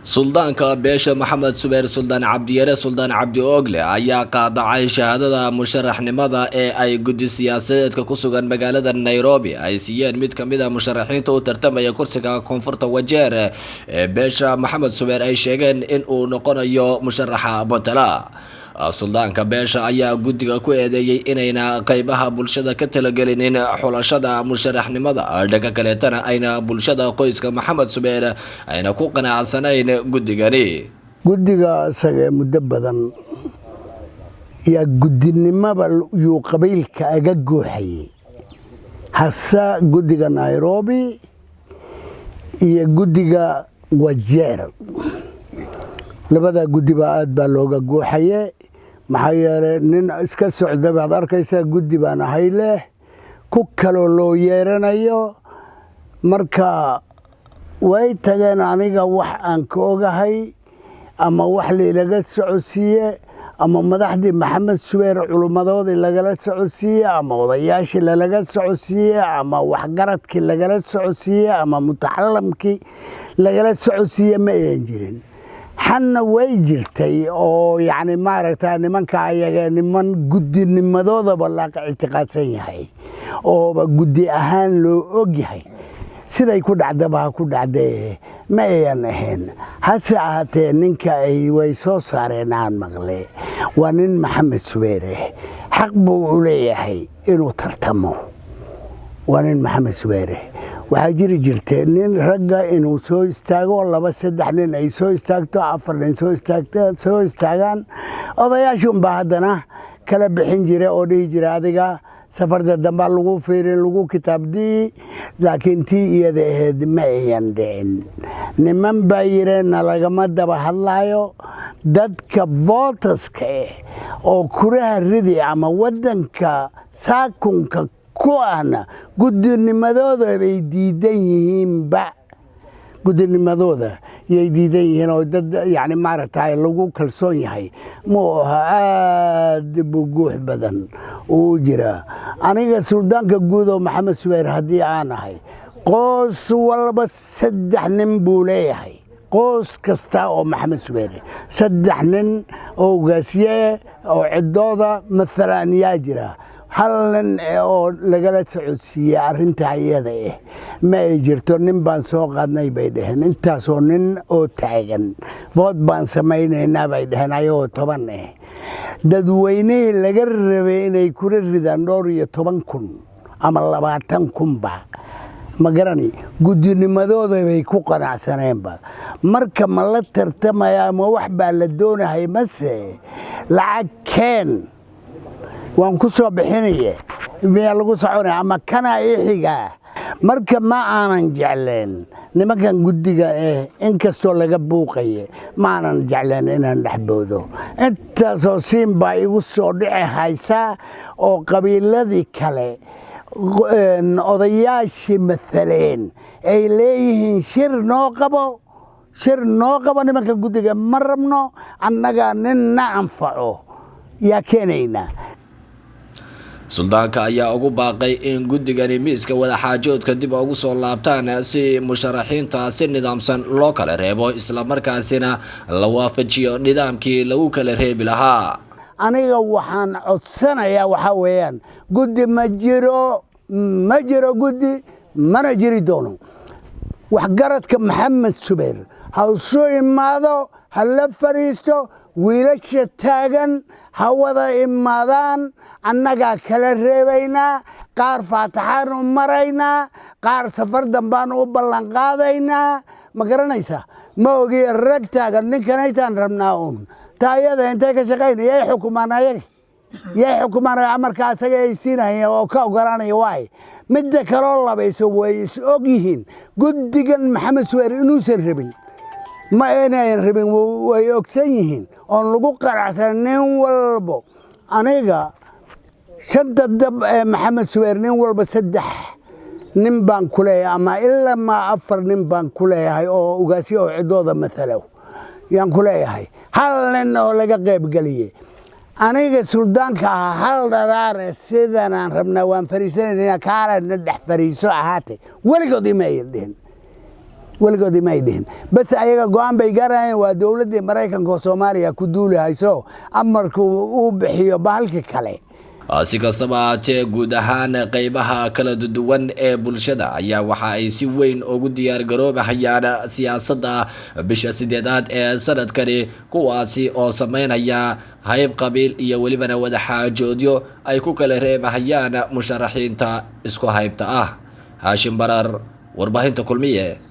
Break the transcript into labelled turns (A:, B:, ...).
A: Suldaanka beesha Maxamed Subeer, Suldaan Cabdiyare Suldaan Cabdi Oogle, ayaa qaadacay shahaadada musharaxnimada ee ay guddi siyaasadeedka ku sugan magaalada Nairobi ay siiyeen mid kamid a musharaxiinta u tartamaya kursiga Koonfurta Wajeer ee beesha Maxamed Subeer ay sheegeen in uu noqonayo musharaxa matala. Suldaanka beesha ayaa guddiga ku eedeeyey inayna qeybaha bulshada ka talagelinin xulashada musharaxnimada, dhanka kaleetana ayna bulshada qoyska Maxamed Subeer ayna ku qanacsanayn guddigani.
B: Guddiga isagee muddo badan yaa guddinimaba yuu qabiilka aga gooxayey, hase guddiga Nairobi iyo guddiga Wajeer, labadaa guddi baa aad baa looga gooxaye. Maxaa yeelay, nin iska socda baad arkaysaa, guddi baan ahay leh, ku kaloo loo yeeranayo. Marka way tageen. Aniga wax aan ka ogahay ama wax lailaga socodsiiye ama madaxdii Maxamed Subeer culummadoodii lagala socodsiiye ama odayaashii lalaga socodsiiye ama waxgaradkii lagala socodsiiye ama mutacalamkii lagala socodsiiye ma ayan jirin. Xanna way jirtay oo yacni maaragta nimanka ayaga niman guddinimadoodaba la ictiqaadsan yahay ooba guddi ahaan loo og yahay, siday ku dhacdaba ha ku dhacdee, ma ayan ahayn. Hase ahaatee, ninka ay way soo saareen aan maqle waa nin Maxamed Subeere, xaq buu u leeyahay inuu tartamo. Waa nin Maxamed Subeere. Waxaa jiri jirtay nin ragga inuu soo istaago, laba saddex nin ay soo istaagto, afar nin soo istaagta, soo istaagaan, odayaashii unbaa haddana kala bixin jira oo dhihi jira, "Adiga safarta dambaa lagu fiirin, lagu kitaabdii." Laakiin tii iyada ahayd ma ayan dhicin. Niman baa yidheenna lagama daba hadlaayo. Dadka voterska eh oo kuraha ridi ama waddanka saakunka ku ahna guddinimadooda bay diidan yihiinba, guddinimadooda yay diidan yihiin oo dad yani maaragtay lagu kalsoon yahay mu aha. Aad buu guux badan uu jiraa. Aniga suldaanka guud oo Maxamed Subayr haddii aan ahay, qoos walba saddex nin buu leeyahay. Qoos kasta oo Maxamed Subayre saddex nin oo ugaasye oo ciddooda maalan yaa jira. Hal nin oo lagala socodsiiyey arrintaa iyada ah ma ay jirto. Nin baan soo qaadnay bay dhaheen. Intaasoo nin oo taagan vote baan samaynaynaa bay dhaheen, ayagoo 10 ah. Dadweynihii laga rabay inay kula ridaan dhowr iyo toban kun ama 20,000ba ma garani, guddinimadooda bay ku qanacsaneenba. Marka ma la tartamaya ma wax baa la doonahay mase lacag keen waan ku soo bixinaye miyaa lagu soconaya ama kanaa ii xigaa? Marka ma aanan jecleen nimankan guddiga eh, inkastoo laga buuqaye, ma aanan jecleen inaan dhexboodo. Intaasoo siin baa igu soo dhici haysaa oo qabiiladii kale odayaashii maaleen ay leeyihiin, "Shir noo qabo, shir noo qabo, nimanka guddiga ma rabno, annagaa nin na anfaco yaa keenaynaa."
A: Suldaanka ayaa ugu baaqay in guddigani miiska wadaxaajoodka dib ugu soo laabtaan si musharaxiinta si nidaamsan loo kala reebo, islamarkaasina la waafajiyo nidaamkii lagu kala reebi lahaa.
B: Aniga waxaan codsanayaa waxaa weeyaan, guddi ma jiro, ma jiro guddi, mana jiri doono. Waxgaradka Maxamed Subayr ha isu imaado, ha la fadhiisto wiilasha taagan, ha wada imaadaan. Annagaa kala reebaynaa. Qaar faataxaan u maraynaa, qaar safar dambaan u ballanqaadaynaa. Ma garanaysaa? Ma ogi rag taagan ninkanaytaan rabnaa uun. Taayada intay ka shaqaynaya, yay xukumaan ayaga, yay xukumaan? Amarka asaga ay siinaya oo ka ogolanaya waay. Midda kaloo labayso, way is og yihiin guddigan Maxamed Suweyr inuusan rabin. Ma inayan rabin way ogsan yihiin oon lagu qanacsan nin walbo. Aniga shanta dab ee Maxamed Suweyr nin walba saddex nin baan ku leeyahay ama ilaa ma afar nin baan ku leeyahay oo ugaasyo oo ciddooda mathalow yaan ku leeyahay. Hal nin oo laga qaybgeliyey, aniga suldaanka ahaa, hal dharaare sidanaan rabnaa, waan fariisanayna, kaalana dhex fariiso ahaatay, weligood ima ayan dhihin. Weligoodii may dhihin. Bas ayaga go'aan bay gaarayeen. Waa dowladdii Maraykanka oo Soomaaliya ku duuli hayso, amarku uu bixiyo bahalka kale.
A: Si kastaba haatee, guud ahaan qeybaha kala duwan ee bulshada ayaa waxa ay si weyn ugu diyaar garoobahayaan siyaasadda bisha 8aad ee sanadkani, kuwaasi oo sameynaya hayb qabiil iyo welibana wadaxaajoodyo ay ku kala reebahayaan musharaxiinta isku haybta ah. Haashim Barar, warbaahinta Kulmiye.